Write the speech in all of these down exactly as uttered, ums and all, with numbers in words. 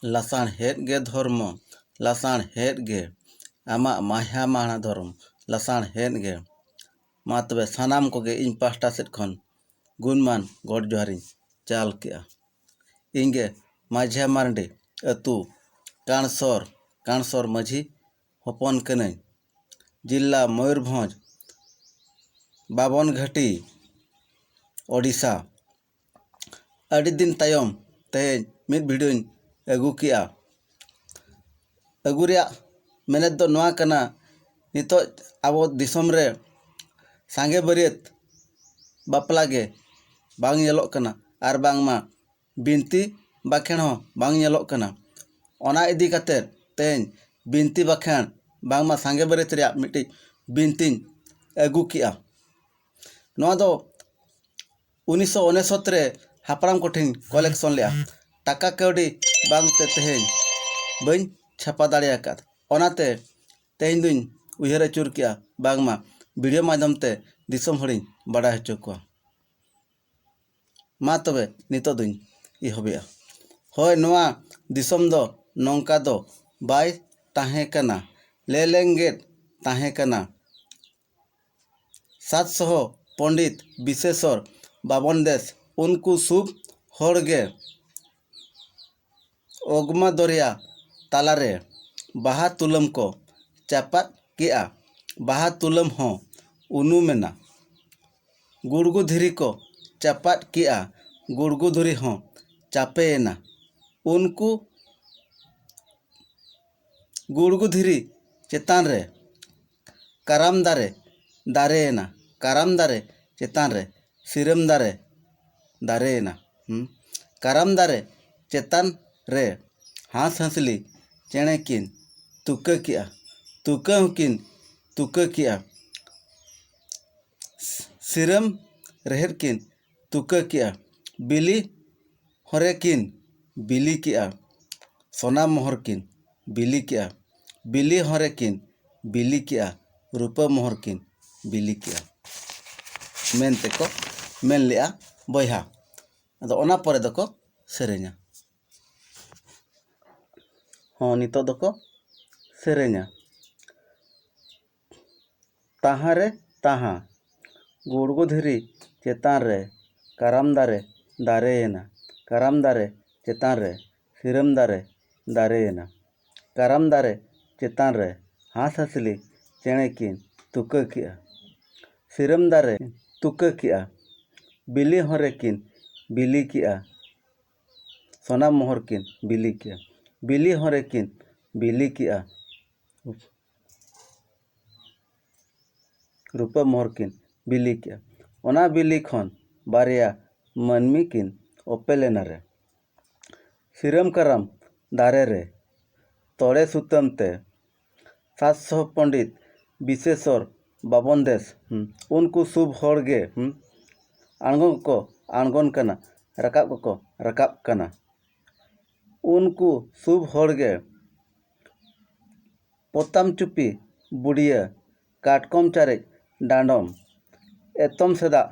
ᱞᱟᱥᱟᱬᱦᱮᱫ ᱜᱮ ᱫᱷᱚᱨᱢᱚ, ᱞᱟᱥᱟᱬᱦᱮᱫ ᱜᱮ ᱟᱢᱟᱜ ᱢᱟᱭᱦᱟ ᱢᱟᱦᱟ ᱫᱷᱚᱨᱚᱢ, ᱞᱟᱥᱟᱬᱦᱮᱫ ᱜᱮ᱾ ᱢᱟ ᱛᱚᱵᱮ ᱥᱟᱱᱟᱢ ᱠᱚᱜᱮ ᱤᱧ ᱯᱟᱦᱴᱟ ᱥᱮᱫ ᱠᱷᱚᱱ ᱜᱩᱱᱢᱟᱱ ᱜᱚᱰ ᱡᱚᱦᱟᱨᱤᱧ ᱪᱟᱞ ᱠᱮᱜᱼᱟ᱾ ᱤᱧ ᱜᱮ ᱢᱟᱹᱡᱷᱤᱭᱟ ᱢᱟᱨᱰᱤ, ᱟᱹᱛᱩ ᱠᱟᱬᱥᱚᱨ, ᱠᱟᱬᱥᱚᱨ ᱢᱟᱹᱡᱷᱤ ᱦᱚᱯᱚᱱ ᱠᱟᱹᱱᱟᱹᱧ᱾ ᱡᱤᱞᱟ ᱢᱚᱭᱩᱨᱵᱷᱚᱸᱡᱽ, ᱵᱟᱵᱚᱱ ᱜᱷᱟᱹᱴᱤ, ᱳᱰᱤᱥᱟ᱾ ᱟᱹᱰᱤ ᱫᱤᱱ ᱛᱟᱭᱚᱢ ᱛᱮᱦᱮᱧ ᱢᱤᱫ ᱵᱷᱤᱰᱤᱭᱳᱧ ᱟᱹᱜᱩ ᱠᱮᱜᱼᱟ᱾ ᱟᱹᱜᱩ ᱨᱮᱭᱟᱜ ᱢᱮᱱᱮᱛ ᱫᱚ ᱱᱚᱣᱟ ᱠᱟᱱᱟ, ᱱᱤᱛᱚᱜ ᱟᱵᱚ ᱫᱤᱥᱚᱢ ᱨᱮ ᱥᱟᱸᱜᱮ ᱵᱟᱹᱨᱭᱟᱹᱛ ᱵᱟᱯᱞᱟ ᱜᱮ ᱵᱟᱝ ᱧᱮᱞᱚᱜ ᱠᱟᱱᱟ, ᱟᱨ ᱵᱟᱝᱢᱟ ᱵᱤᱱᱛᱤ ᱵᱟᱠᱷᱮᱬ ᱦᱚᱸ ᱵᱟᱝ ᱧᱮᱞᱚᱜ ᱠᱟᱱᱟ᱾ ᱚᱱᱟ ᱤᱫᱤ ᱠᱟᱛᱮ ᱛᱮᱦᱮᱧ ᱵᱤᱱᱛᱤ ᱵᱟᱠᱷᱮᱬ ᱵᱟᱝᱢᱟ ᱥᱟᱸᱜᱮ ᱵᱟᱹᱨᱭᱟᱹᱛ ᱨᱮᱭᱟᱜ ᱢᱤᱫᱴᱤᱡ ᱵᱤᱱᱛᱤᱧ ᱟᱹᱜᱩ ᱠᱮᱜᱼᱟ᱾ ᱱᱚᱣᱟ ᱫᱚ ᱩᱱᱤᱥᱥᱚ ᱩᱱᱩᱥᱚᱛ ᱨᱮ ᱦᱟᱯᱲᱟᱢ ᱠᱚᱴᱷᱮᱱ ᱠᱚᱞᱮᱠᱥᱚᱱ ᱞᱮᱜᱼᱟ᱾ ᱴᱟᱠᱟ ᱠᱟᱹᱣᱰᱤ ᱵᱟᱝᱛᱮ ᱛᱮᱦᱮᱧ ᱵᱟᱹᱧ ᱪᱷᱟᱯᱟ ᱫᱟᱲᱮ ᱟᱠᱟᱫ᱾ ᱚᱱᱟᱛᱮ ᱛᱮᱦᱮᱧ ᱫᱩᱧ ᱩᱭᱦᱟᱹᱨ ᱟᱹᱪᱩᱨ ᱠᱮᱜᱼᱟ, ᱵᱟᱝᱢᱟ ᱵᱷᱤᱰᱤᱭᱳ ᱢᱟᱫᱽᱫᱷᱚᱢ ᱛᱮ ᱫᱤᱥᱚᱢ ᱦᱚᱲᱤᱧ ᱵᱟᱰᱟᱭ ᱦᱚᱪᱚ ᱠᱚᱣᱟ᱾ ᱢᱟ ᱛᱚᱵᱮ ᱱᱤᱛᱚᱜ ᱫᱩᱧ ᱮᱦᱚᱵᱮᱜᱼᱟ᱾ ᱦᱳᱭ, ᱱᱚᱣᱟ ᱫᱤᱥᱚᱢ ᱫᱚ ᱱᱚᱝᱠᱟ ᱫᱚ ᱵᱟᱭ ᱛᱟᱦᱮᱸ ᱠᱟᱱᱟ, ᱞᱮᱞᱮᱝᱜᱮᱫ ᱛᱟᱦᱮᱸ ᱠᱟᱱᱟ᱾ ᱥᱟᱛ ᱥᱚᱦᱚ ᱯᱚᱱᱰᱤᱛ ᱵᱤᱥᱮᱥᱚᱨ ᱵᱟᱵᱚᱱ ᱫᱮᱥ, ᱩᱱᱠᱩ ᱥᱩᱵ ᱦᱚᱲ ᱜᱮ ᱚᱜᱽᱢᱟ ᱫᱚᱨᱭᱟ ᱛᱟᱞᱟᱨᱮ ᱵᱟᱦᱟ ᱛᱩᱞᱟᱹᱢ ᱠᱚ ᱪᱟᱯᱟᱫ ᱠᱮᱜᱼᱟ᱾ ᱵᱟᱦᱟ ᱛᱩᱞᱟᱹᱢ ᱦᱚᱸ ᱩᱱᱩᱢᱮᱱᱟ᱾ ᱜᱩᱲᱜᱩ ᱫᱷᱤᱨᱤ ᱠᱚ ᱪᱟᱯᱟᱫ ᱠᱮᱜᱼᱟ᱾ ᱜᱩᱲᱜᱩ ᱫᱷᱤᱨᱤ ᱦᱚᱸ ᱪᱟᱯᱮᱭᱮᱱᱟ᱾ ᱩᱱᱠᱩ ᱜᱩᱲᱜᱩ ᱫᱷᱤᱨᱤ ᱪᱮᱛᱟᱱ ᱨᱮ ᱠᱟᱨᱟᱢ ᱫᱟᱨᱮ ᱫᱟᱨᱮᱭᱮᱱᱟ᱾ ᱠᱟᱨᱟᱢ ᱫᱟᱨᱮ ᱪᱮᱛᱟᱱ ᱨᱮ ᱥᱤᱨᱟᱹᱢ ᱫᱟᱨᱮ ᱫᱟᱨᱮᱭᱮᱱᱟ᱾ ᱦᱩᱸ? ᱠᱟᱨᱟᱢ ᱫᱟᱨᱮ ᱪᱮᱛᱟᱱ ᱨᱮ ᱦᱟᱸᱥ ᱦᱟᱸᱥᱞᱤ ᱪᱮᱬᱮ ᱠᱤᱱ ᱛᱩᱠᱟᱹ ᱠᱮᱜᱼᱟ᱾ ᱛᱩᱠᱟᱹ ᱦᱚᱸᱠᱤᱱ ᱛᱩᱠᱟᱹ ᱠᱮᱜᱼᱟ᱾ ᱥᱤᱨᱟᱹᱢ ᱨᱮᱦᱮᱫ ᱠᱤᱱ ᱛᱩᱠᱟᱹ ᱠᱮᱜᱼᱟ᱾ ᱵᱤᱞᱤ ᱦᱚᱨᱮ ᱠᱤᱱ ᱵᱤᱞᱤ ᱠᱮᱜᱼᱟ᱾ ᱥᱚᱱᱟ ᱢᱚᱦᱚᱨ ᱠᱤᱱ ᱵᱤᱞᱤ ᱠᱮᱜᱼᱟ᱾ ᱵᱤᱞᱤ ᱦᱚᱨᱮ ᱠᱤᱱ ᱵᱤᱞᱤ ᱠᱮᱜᱼᱟ᱾ ᱨᱩᱯᱟᱹ ᱢᱚᱦᱚᱨ ᱠᱤᱱ ᱵᱤᱞᱤ ᱠᱮᱜᱼᱟ, ᱢᱮᱱᱛᱮ ᱠᱚ ᱢᱮᱱ ᱞᱮᱜᱼᱟ ᱵᱚᱭᱦᱟ᱾ ᱟᱫᱚ ᱚᱱᱟ ᱯᱚᱨᱮ ᱫᱚᱠᱚ ᱥᱮᱨᱮᱧᱟ᱾ ᱦᱚᱸ ᱱᱤᱛᱚᱜ ᱫᱚᱠᱚ ᱥᱮᱨᱮᱧᱟ᱾ ᱛᱟᱦᱟᱸ ᱨᱮ ᱛᱟᱦᱟᱸ, ᱜᱩᱲᱜᱩ ᱫᱷᱤᱨᱤ ᱪᱮᱛᱟᱱ ᱨᱮ ᱠᱟᱨᱟᱢ ᱫᱟᱨᱮ ᱫᱟᱨᱮᱭᱮᱱᱟ᱾ ᱠᱟᱨᱟᱢ ᱫᱟᱨᱮ ᱪᱮᱛᱟᱱ ᱨᱮ ᱥᱤᱨᱟᱹᱢ ᱫᱟᱨᱮ ᱫᱟᱨᱮᱭᱮᱱᱟ᱾ ᱠᱟᱨᱟᱢ ᱫᱟᱨᱮ ᱪᱮᱛᱟᱱ ᱨᱮ ᱦᱟᱸᱥ ᱦᱟᱸᱥᱞᱤ ᱪᱮᱬᱮ ᱠᱤᱱ ᱛᱩᱠᱟᱹ ᱠᱮᱜᱼᱟ᱾ ᱥᱤᱨᱟᱹᱢ ᱫᱟᱨᱮ ᱛᱩᱠᱟᱹ ᱠᱮᱜᱼᱟ᱾ ᱵᱤᱞᱤ ᱦᱚᱸ ᱨᱮᱠᱤᱱ ᱵᱤᱞᱤ ᱠᱮᱜᱼᱟ᱾ ᱥᱚᱱᱟ ᱢᱚᱦᱚᱨ ᱠᱤᱱ ᱵᱤᱞᱤ ᱠᱮᱜᱼᱟ᱾ ᱵᱤᱞᱤ ᱦᱚᱸ ᱨᱮᱠᱤᱱ ᱵᱤᱞᱤ ᱠᱮᱜᱼᱟ᱾ ᱨᱩᱯᱟᱹ ᱢᱚᱦᱚᱨ ᱠᱤᱱ ᱵᱤᱞᱤ ᱠᱮᱜᱼᱟ᱾ ᱚᱱᱟ ᱵᱤᱞᱤ ᱠᱷᱚᱱ ᱵᱟᱨᱭᱟ ᱢᱟᱹᱱᱢᱤ ᱠᱤᱱ ᱚᱯᱮᱞ ᱮᱱᱟ ᱨᱮ᱾ ᱥᱤᱨᱟᱹᱢ ᱠᱟᱨᱟᱢ ᱫᱟᱨᱮ ᱨᱮ ᱛᱚᱲᱮ ᱥᱩᱛᱟᱹᱢ ᱛᱮ ᱥᱟᱛᱥᱚ ᱯᱚᱸᱰᱤᱛ ᱵᱤᱥᱮᱥᱚᱨ ᱵᱟᱵᱚᱱ ᱫᱮᱥ, ᱦᱩᱸ, ᱩᱱᱠᱩ ᱥᱩᱵ ᱦᱚᱲ ᱜᱮ, ᱦᱩᱸ, ᱟᱬᱜᱚᱱ ᱠᱚᱠᱚ ᱟᱬᱜᱚᱱ ᱠᱟᱱᱟ, ᱨᱟᱠᱟᱵ ᱠᱚᱠᱚ ᱨᱟᱠᱟᱵ ᱠᱟᱱᱟ᱾ ᱩᱱᱠᱩ ᱥᱩᱵ ᱦᱚᱲ ᱜᱮ ᱯᱚᱛᱟᱢ ᱪᱩᱯᱤ ᱵᱩᱰᱤᱭᱟᱹ, ᱠᱟᱴᱠᱚᱢ ᱪᱟᱨᱮᱡ ᱰᱟᱸᱰᱚᱢ, ᱮᱛᱚᱢ ᱥᱮᱫᱟᱜ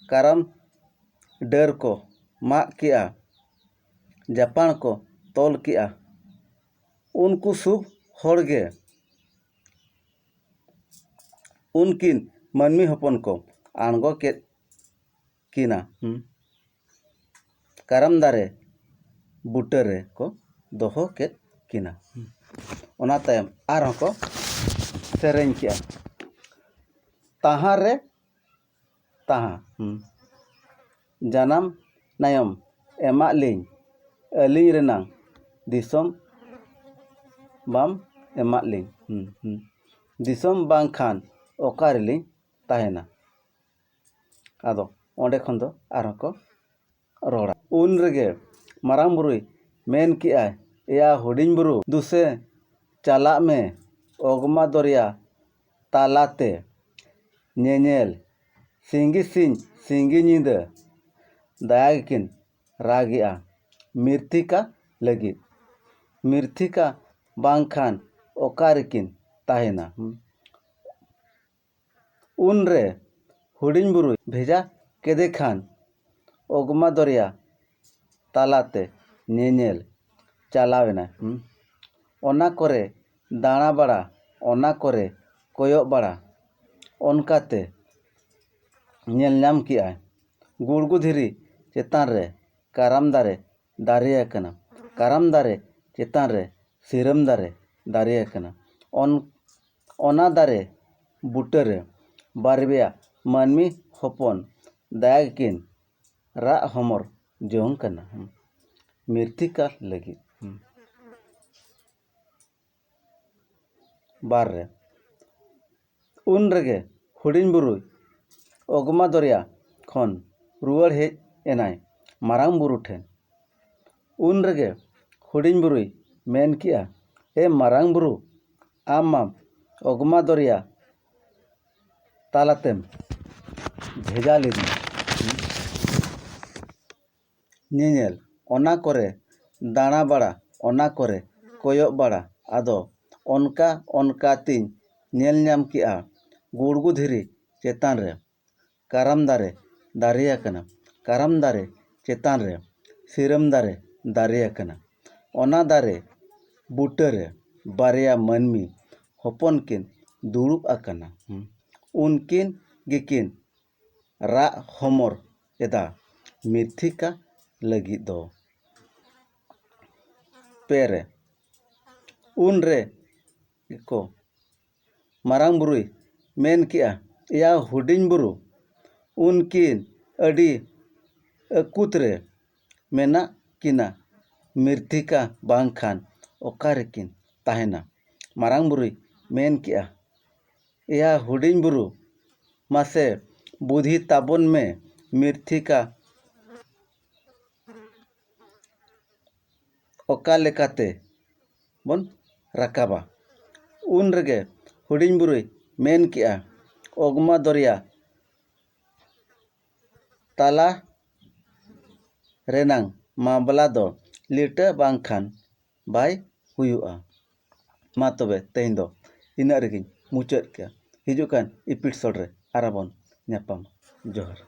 ᱠᱟᱨᱟᱢ ᱰᱟᱹᱨ ᱠᱚ ᱢᱟᱜ ᱠᱮᱜᱼᱟ, ᱡᱟᱯᱟᱝ ᱠᱚ ᱛᱚᱞ ᱠᱮᱜᱼᱟ᱾ ᱩᱱᱠᱩ ᱥᱩᱵ ᱦᱚᱲ ᱜᱮ ᱩᱱᱠᱤᱱ ᱢᱟᱹᱱᱢᱤ ᱦᱚᱯᱚᱱ ᱠᱚ ᱟᱬᱜᱚ ᱠᱮᱫ ᱠᱤᱱᱟ᱾ ᱦᱩᱸ᱾ ᱠᱟᱨᱟᱢ ᱫᱟᱨᱮ ᱵᱩᱴᱟᱹ ᱨᱮ ᱠᱚ ᱫᱚᱦᱚ ᱠᱮᱫ ᱠᱤᱱᱟ᱾ ᱦᱩᱸ᱾ ᱚᱱᱟ ᱛᱟᱭᱚᱢ ᱟᱨᱦᱚᱸ ᱠᱚ ᱥᱮᱨᱮᱧ ᱠᱮᱜᱼᱟ᱾ ᱛᱟᱦᱟᱸ ᱨᱮ ᱛᱟᱦᱟᱸ, ᱦᱩᱸ, ᱡᱟᱱᱟᱢ ᱱᱟᱭᱚᱢ ᱮᱢᱟᱜ ᱞᱤᱧ ᱟᱹᱞᱤᱧ ᱨᱮᱱᱟᱝ ᱫᱤᱥᱚᱢ ᱵᱟᱢ ᱮᱢᱟᱜ ᱞᱤᱧ, ᱦᱩᱸ, ᱦᱩᱸ, ᱫᱤᱥᱚᱢ ᱵᱟᱝᱠᱷᱟᱱ ᱚᱠᱟ ᱨᱮᱞᱤᱧ ᱛᱟᱦᱮᱱᱟ? ᱟᱫᱚ ᱚᱸᱰᱮ ᱠᱷᱚᱱ ᱫᱚ ᱟᱨᱦᱚᱸ ᱠᱚ ᱨᱚᱲᱟ᱾ ᱩᱱ ᱨᱮᱜᱮ ᱢᱟᱨᱟᱝ ᱵᱩᱨᱩᱭ ᱢᱮᱱ ᱠᱮᱜᱼᱟᱭ, ᱮᱭᱟ ᱦᱩᱰᱤᱧ ᱵᱩᱨᱩ, ᱫᱩᱥᱮ ᱪᱟᱞᱟᱜ ᱢᱮ ᱚᱜᱽᱢᱟ ᱫᱚᱨᱭᱟ ᱛᱟᱞᱟᱛᱮ ᱧᱮᱧᱮᱞ᱾ ᱥᱤᱸᱜᱤ ᱥᱤᱧ ᱥᱤᱸᱜᱤ ᱧᱤᱫᱟᱹ ᱫᱟᱭᱟ ᱜᱮᱠᱤᱱ ᱨᱟᱜᱮᱜᱼᱟ ᱢᱤᱨᱛᱷᱤᱠᱟ ᱞᱟᱹᱜᱤᱫ᱾ ᱢᱤᱨᱛᱷᱤᱠᱟ ᱵᱟᱝᱠᱷᱟᱱ ᱚᱠᱟ ᱨᱮᱠᱤᱱ ᱛᱟᱦᱮᱱᱟ? ᱩᱱᱨᱮ ᱦᱩᱰᱤᱧ ᱵᱩᱨᱩᱭ ᱵᱷᱮᱡᱟ ᱠᱮᱫᱮ ᱠᱷᱟᱱ ᱚᱜᱽᱢᱟ ᱫᱚᱨᱭᱟ ᱛᱟᱞᱟᱛᱮ ᱧᱮᱧᱮᱞ ᱪᱟᱞᱟᱣ ᱮᱱᱟᱭ᱾ ᱦᱩᱸ᱾ ᱚᱱᱟ ᱠᱚᱨᱮ ᱫᱟᱬᱟ ᱵᱟᱲᱟ, ᱚᱱᱟ ᱠᱚᱨᱮ ᱠᱚᱭᱚᱜ ᱵᱟᱲᱟ, ᱚᱱᱠᱟᱛᱮ ᱧᱮᱞ ᱧᱟᱢ ᱠᱮᱜᱼᱟᱭ ᱜᱩᱲᱜᱩ ᱫᱷᱤᱨᱤ ᱪᱮᱛᱟᱱ ᱨᱮ ᱠᱟᱨᱟᱢ ᱫᱟᱨᱮ ᱫᱟᱨᱮ ᱟᱠᱟᱱᱟ᱾ ᱠᱟᱨᱟᱢ ᱫᱟᱨᱮ ᱪᱮᱛᱟᱱ ᱨᱮ ᱥᱤᱨᱟᱹᱢ ᱫᱟᱨᱮ ᱫᱟᱨᱮ ᱟᱠᱟᱱᱟ᱾ ᱚᱱ-, ᱚᱱᱟ ᱫᱟᱨᱮ ᱵᱩᱴᱟᱹᱨᱮ ᱵᱟᱨᱭᱟ ᱢᱟᱹᱱᱢᱤ ᱦᱚᱯᱚᱱ ᱫᱟᱭᱟ ᱜᱮᱠᱤᱱ ᱨᱟᱜ ᱦᱚᱢᱚᱨ ᱡᱚᱝ ᱠᱟᱱᱟ᱾ ᱢᱤᱨᱛᱷᱤᱠᱟ ᱞᱟᱹᱜᱤᱫ᱾ ᱵᱟᱨ ᱨᱮ᱾ ᱩᱱ ᱨᱮᱜᱮ ᱦᱩᱰᱤᱧ ᱵᱩᱨᱩᱭ ᱚᱜᱽᱢᱟ ᱫᱚᱨᱭᱟ ᱠᱷᱚᱱ ᱨᱩᱣᱟᱹᱲ ᱦᱮᱡ ᱮᱱᱟᱭ ᱢᱟᱨᱟᱝ ᱵᱩᱨᱩ ᱴᱷᱮᱱ᱾ ᱩᱱ ᱨᱮᱜᱮ ᱦᱩᱰᱤᱧ ᱵᱩᱨᱩᱭ ᱢᱮᱱ ᱠᱮᱜᱼᱟ, "ᱮ ᱢᱟᱨᱟᱝ ᱵᱩᱨᱩ, ᱟᱢ ᱢᱟᱢ ᱚᱜᱽᱢᱟ ᱫᱚᱨᱭᱟ ᱛᱟᱞᱟᱛᱮᱢ ᱵᱷᱮᱡᱟ ᱞᱤᱫᱤᱧᱟ ᱧᱮᱧᱮᱞ, ᱚᱱᱟ ᱠᱚᱨᱮ ᱫᱟᱬᱟ ᱵᱟᱲᱟ, ᱚᱱᱟ ᱠᱚᱨᱮ ᱠᱚᱭᱚᱜ ᱵᱟᱲᱟ᱾ ᱟᱫᱚ ᱚᱱᱠᱟ ᱚᱱᱠᱟ ᱛᱤᱧ ᱧᱮᱞ ᱧᱟᱢ ᱠᱮᱜᱼᱟ ᱜᱩᱲᱜᱩ ᱫᱷᱤᱨᱤ ᱪᱮᱛᱟᱱ ᱨᱮ ᱠᱟᱨᱟᱢ ᱫᱟᱨᱮ ᱫᱟᱨᱮ ᱟᱠᱟᱱᱟ᱾ ᱠᱟᱨᱟᱢ ᱫᱟᱨᱮ ᱪᱮᱛᱟᱱ ᱨᱮ ᱥᱤᱨᱟᱹᱢ ᱫᱟᱨᱮ ᱫᱟᱨᱮ ᱟᱠᱟᱱᱟ᱾ ᱚᱱᱟ ᱫᱟᱨᱮ ᱵᱩᱴᱟᱹᱨᱮ ᱵᱟᱨᱭᱟ ᱢᱟᱹᱱᱢᱤ ᱦᱚᱯᱚᱱ ᱠᱤᱱ ᱫᱩᱲᱩᱵ ᱟᱠᱟᱱᱟ᱾ ᱩᱱᱠᱤᱱ ᱜᱮᱠᱤᱱ ᱨᱟᱜ ᱦᱚᱢᱚᱨ ᱮᱫᱟ ᱢᱤᱨᱛᱷᱤᱠᱟ ᱞᱟᱹᱜᱤᱫ ᱫᱚ᱾ ᱯᱮ ᱨᱮ᱾ ᱩᱱ ᱨᱮ ᱜᱮᱠᱚ ᱢᱟᱨᱟᱝ ᱵᱩᱨᱩᱭ ᱢᱮᱱ ᱠᱮᱜᱼᱟ, ᱮᱭᱟ ᱦᱩᱰᱤᱧ ᱵᱩᱨᱩ, ᱩᱱᱠᱤᱱ ᱟᱹᱰᱤ ᱟᱹᱠᱩᱛ ᱨᱮ ᱢᱮᱱᱟᱜ ᱠᱤᱱᱟ᱾ ᱢᱤᱨᱛᱷᱤᱠᱟ ᱵᱟᱝᱠᱷᱟᱱ ᱚᱠᱟ ᱨᱮᱠᱤᱱ ᱛᱟᱦᱮᱱᱟ? ᱢᱟᱨᱟᱝ ᱵᱩᱨᱩᱭ ᱢᱮᱱ ᱠᱮᱜᱼᱟ, ᱮᱭᱟ ᱦᱩᱰᱤᱧ ᱵᱩᱨᱩ, ᱢᱟᱥᱮ ᱵᱩᱫᱷᱤ ᱛᱟᱵᱚᱱ ᱢᱮ, ᱢᱤᱨᱛᱷᱤᱠᱟ ᱚᱠᱟ ᱞᱮᱠᱟᱛᱮ ᱵᱚᱱ ᱨᱟᱠᱟᱵᱟ? ᱩᱱ ᱨᱮᱜᱮ ᱦᱩᱰᱤᱧ ᱵᱩᱨᱩᱭ ᱢᱮᱱ ᱠᱮᱜᱼᱟ, ᱚᱜᱽᱢᱟ ᱫᱚᱨᱭᱟ ᱛᱟᱞᱟ ᱨᱮᱱᱟᱝ ᱢᱟᱢᱞᱟ ᱫᱚ ᱞᱤᱴᱟᱹ ᱵᱟᱝᱠᱷᱟᱱ ᱵᱟᱭ ᱦᱩᱭᱩᱜᱼᱟ᱾ ᱢᱟ ᱛᱚᱵᱮ ᱛᱮᱦᱮᱧ ᱫᱚ ᱤᱱᱟᱹᱜ ᱨᱮᱜᱮᱧ ᱢᱩᱪᱟᱹᱫ ᱠᱮᱜᱼᱟ᱾ ᱦᱤᱡᱩᱜ ᱠᱟᱱ episode ᱨᱮ ᱟᱨᱚ ᱵᱚᱱ ᱧᱟᱯᱟᱢᱟ᱾ ᱡᱚᱦᱟᱨ᱾